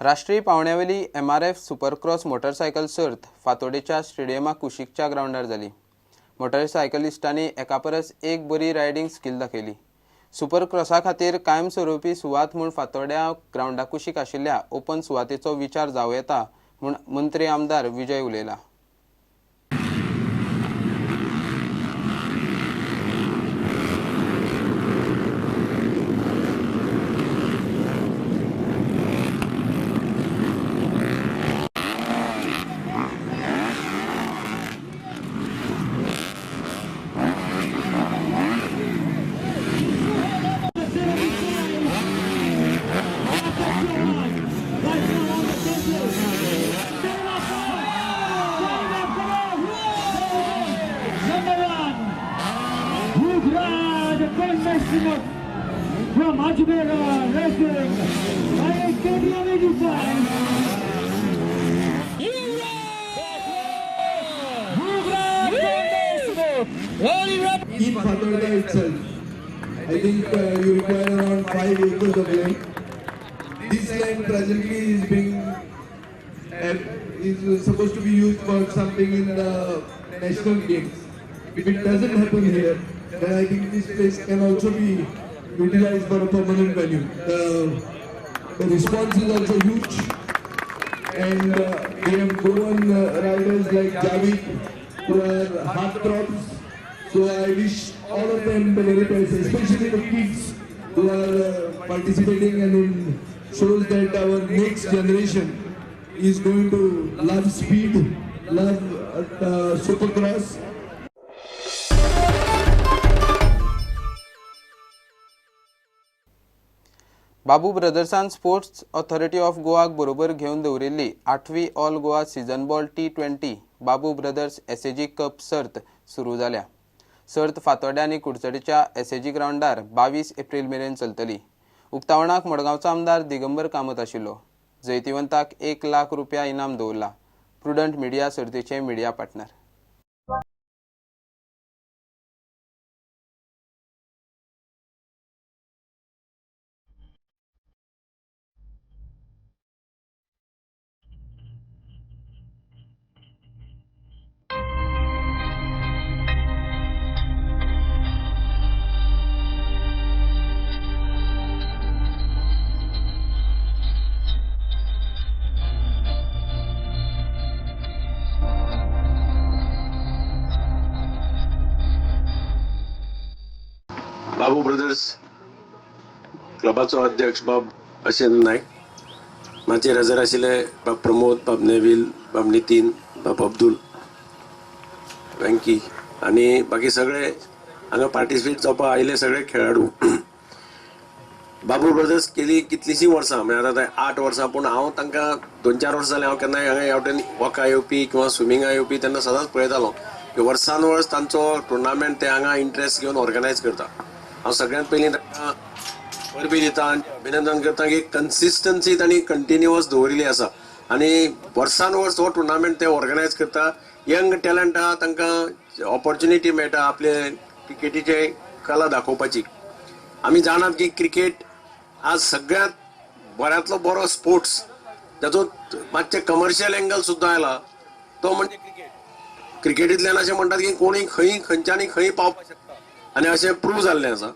राष्ट्रीय पावंड्यावेली MRF supercross motorcycle सर्त फातोडेच्या स्टेडियमा कुशीकच्या ग्रावंडार जाली. मोटरसायकलिस्टांनी एका परस एक बरी रायडींग स्कील दाखयली. सुपरक्रॉसा खातीर कायमस्वरूपी सुवात म्हूण फातोड्या ग्रावंडा कुशीक आशिल्ल्या ओपन सुवातेचो विचार जावं येता म्हूण मंत्री आमदार Vijay उलयला. From Ajmera Racing, KTM 85. In Fatorda itself, I think you require around 5 acres of land. This land presently is being is supposed to be used for something in the national games. If it doesn't happen here, then I think this place can also be utilized for a permanent venue. The response is also huge, and we have Goan riders like Javid who are heartthrobs. So I wish all of them the very best, especially the kids who are participating, and it shows that our next generation is going to love speed, love supercross. Babu ब्रदर्सान sports authority of गोवाक बरोबर घेवन दवरिल्ली 8वी all Goa season ball T20 Babu brothers SAG cup सर्त सुरू जाल्या. सर्त फातोड्या आनी कुडचडेच्या SAG ग्रावंडार 22 एप्रील मेरेन चलतली. उक्तावणाक मडगांवचो आमदार दिगंबर कामत आशिल्लो. जैतिवंताक 1 लाख रुपया इनाम दवरला. प्रुडंट मिडिया सर्तीचे मिडिया पार्टनर. बाबू ब्रदर्स क्लबाचो अध्यक्ष बाब अशेन नायक, माचयेर हजर आशिल्ले बाब प्रमोद, बाब नेवील, बाब नितीन, बाब अब्दुल, वेंकी आनी बाकी सगळे हांगा पार्टिसिपेट जावपाक आयिल्ले सगळे खेळाडू. बाबू ब्रदर्स केली कितलींशीं वर्सां, म्हळ्यार आतां 8 वर्सां, पूण हांव तांकां 2-4 वर्सां जालीं हांव केन्नाय हांगा ह्या वटेन वॉका येवपी किंवा स्विमिंगा येवपी तेन्ना सदांच पळयतालो की वर्सान वर्स तांचो टुर्नामेंट ते हांगा इंट्रस्ट घेवन ऑर्गनायज करता. हांव सगळ्यांत पयलीं तांकां परबी दिता आनी अभिनंदन करता की कन्सिस्टन्सी तांणी कंटिन्युअस दवरिल्ली आसा आनी वर्सान वर्स हो टुर्नामेंट ते ऑर्गनायज करता. यंग टॅलंट आहा तांकां ऑपॉर्च्युनिटी मेळटा आपले क्रिकेटीचे कला दाखोवपाची. आमी जाणात की क्रिकेट आज सगळ्यांत बऱ्यांतलो बरो स्पोर्ट्स, जातूंत मातशें कमर्शियल एंगल सुद्दां आयला तो म्हणजे क्रिकेट. क्रिकेटींतल्यान अशें म्हणटात की कोणी खंय खंयच्यानी खंय पावपाक शकता आनी अशें प्रूव जाल्लें आसा.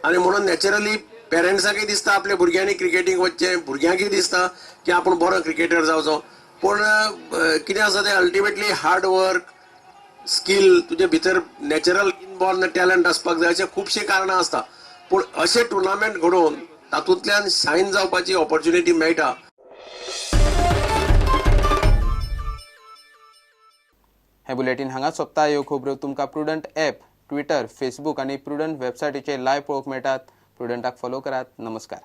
आनी म्हणून नॅचरली पेरंट्सांकय दिसता आपल्या भुरग्यांनी क्रिकेटीक वचचें, भुरग्यांकय दिसता की आपूण बरो क्रिकेटर जावचो. पूण कितें आसा तें अल्टिमेटली हार्ड वर्क, स्कील, तुजे भितर नॅचरल इनबॉर्न टॅलंट आसपाक जाय, अशें खुबशीं कारणां आसता. पूण अशे टुर्नामेंट घडोवन तातूंतल्यान शायन जावपाची ऑपॉर्च्युनिटी मेळटा. हें बुलेटीन हांगा सोंपता. ह्यो खबरो तुमकां प्रुडंट ॲप, ट्विटर, फेसबूक आनी प्रुडंट वेबसायटीचेर लायव्ह पळोवंक मेळटात. प्रुडंटाक फॉलो करात. नमस्कार.